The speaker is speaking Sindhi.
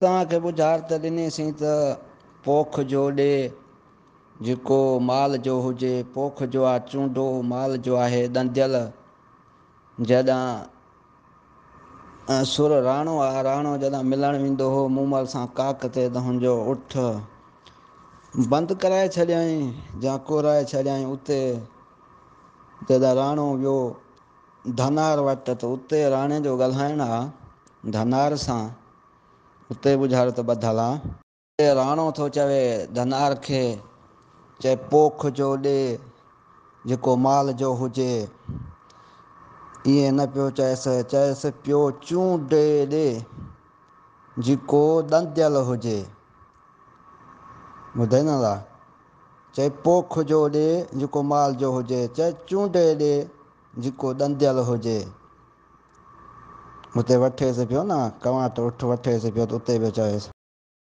توهان کي ٻجهارت ڏنيسين ته پوک جو ڏي، جيڪو مال جو هجي، پوک جو آ چونڊو، مال جو آهي ڏنديل. جڏان سر راڻو آ، راڻو جڏان ملڻ ويندو هو مومل سان ڪاڪ تي ته هن جو اٺ بند ڪرائي ڇڏيائين جا ڪورائي ڇڏيائين اتي جڏان راڻو ويو ڌنار وٽ ته اتي راڻي جو ڳالهائڻ آ ڌنار سان. اتي ٻجهارت ٻڌل آ. راڻو ٿو چوي ڌنار کي، چئي پوک جو ڏي، جيڪو مال جو هجي. ائين نه پيو چئيس، چئيس پيو چونڊي ڏي، جيڪو ڏنديل هجي. ٻڌئي نه لا؟ چئي پوک جو ڏي، جيڪو مال جو هجي. چئي چونڊي ڏي، جيڪو ڏنديل هجي. اتي وٺيس پيو نه، ڪنواٽ اٺ وٺيس پيو ته اتي پيو چويس.